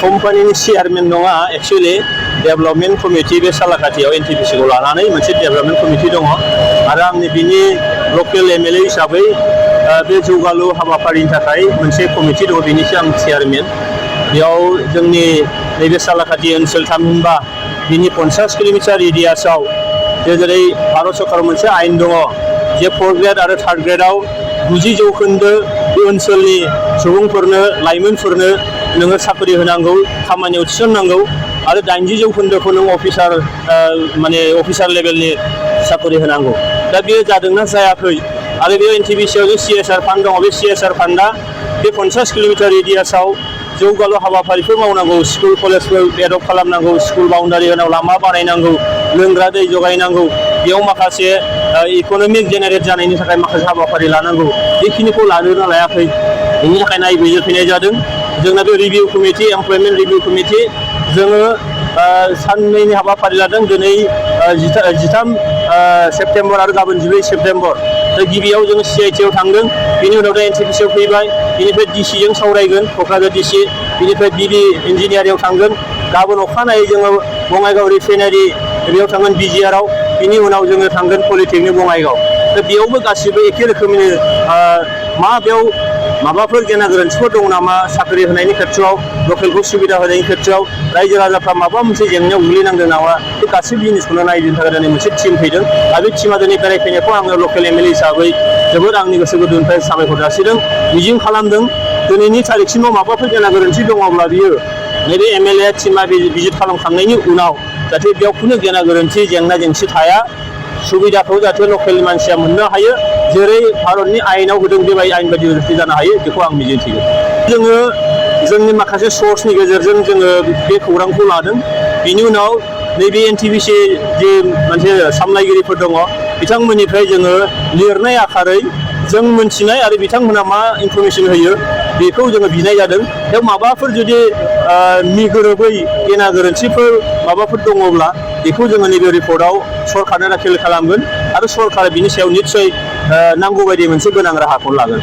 कम्पानिनि चेयारमेन नङा actually development committee बे सालाकाटियाव एनटिपिसिखौ लानानै मोनसे डेभेलपमेन्ट कमिटि दङ आरो आंनि बिनि लकेल एमएलए हिसाबै बे जौगालु हाबाफारिनि थाखाय मोनसे कमिटि दङ बेनिसो आं चेयारमेन बेयाव जोंनि नैबे सालाकाटि ओनसोल थामहिनबा बिनि 50 किलोमिटार एरियासआव जेरै भारत सरकाराव मोनसे आयेन दङ जे 4 ग्रेड आरो 3 ग्रेडआव 90% बे ओनसोलनि सुबुंफोरनो लाइमोनफोरनो नोङो साख्रि होनांगौ खामानियाव थिसननांगौ आरो 80% नों अफिसार लेभेलनि साख्रि होनांगौ दा बेयो जादोंना जायाखै आरो बे एनटिपिसिआव जे CSR फान्ड दङ बे CSR फान्डआ बे 50 किलोमिटार एरियासआव जौगालु हाबाफारिफोर मावनांगौ स्कुल कलेजफोर डेभेलप खालामनांगौ स्कुल बाउन्डारि होनांगौ लामा बानायनांगौ लोंग्रा दै जगायनांगौ बेयाव माखासे इक'नमिक जेनेरेट जानायनि थाखाय माखासे हाबाफारि लानांगौ बेखिनिखौ लानो लायाखै बेनि थाखाय नायबिजिरफैनाय जादों जोंना बे review committee employment review committee जोङो साननैनि हाबाफारि लादों दिनै 13 सेप्तेम्बर आरो गाबोन 14 सेप्तेम्बर गिबियाव जोङो CITआव थांदों बिनि उनाव दा एनटिपिसिआव फैबाय बिनिफ्राय DCजों सावरायगोन क'क्राझार DC बिनिफ्राय BD इन्जिनियारिंआव थांगोन गाबोन अखानायै जोङो बङाइगाव रिफाइनारि बेयाव थांगोन BGRआव बिनि उनाव जोङो थांगोन पलिटेकनिक बङाइगाव दा बेयावबो गासिबो एखे रोखोमनि बेयाव माबाफोर गेना गोरोन्थिफोर दं नामा साख्रि होनायनि खेत्रआव लकेलखौ सुबिदा होनायनि खेत्रआव रायजो राजाफ्रा माबा मोनसे जेंनायाव गोग्लैनांदों नामा बे गासैबो जिनिसखौनो नायनो थाखाय दिनै मोनसे टिम फैदों आरो बे टिमा दिनै बेरायफैनायखौ आङो लकेल एमएलए हिसाबै जोबोद आंनि गोसो गोरबोनिफ्राय साबायखर जासिदों मिजिं खालामदों दिनैनि थारिखसिमाव माबाफोर गेना गोरोन्थि दङब्ला बियो नैबे एमएलए टिमा भिजिट खालामखांनायनि उनाव जाहाथे बेयाव खुनु गेना गोरोन्थि जेंना जेंसि थाया सुबिदाखौ जाहाथे लकेल मानसिया मोननो हायो जेरै भारतनि आयेनाव होदों बेबायदि आयेन बायदि जानो हायो बेखौ आं मिजिंथियो जोङो जोंनि माखासे सर्सनि गेजेरजों जोङो बे खौरांखौ लादों बिनि उनाव नैबे एनटिपिसि जे मोनसे सामलायगिरिफोर दङ बिथांमोननिफ्राय जोङो लिरनाय आखारै जों मोनथिनाय आरो बिथांमोना मा इनफरमेसन होयो बेखौ जोङो बिनाय जादों बेयाव माबाफोर जुदि गोरोबै गेना गोरोन्थिफोर माबाफोर दङब्ला बेखौ जोङो नैबे रिपर्टआव सरकारनो दाखिल खालामगोन आरो सरकारा बिनि सायाव निस्सय नांगौ बायदि मोनसे गोनां राहाखौ लागोन।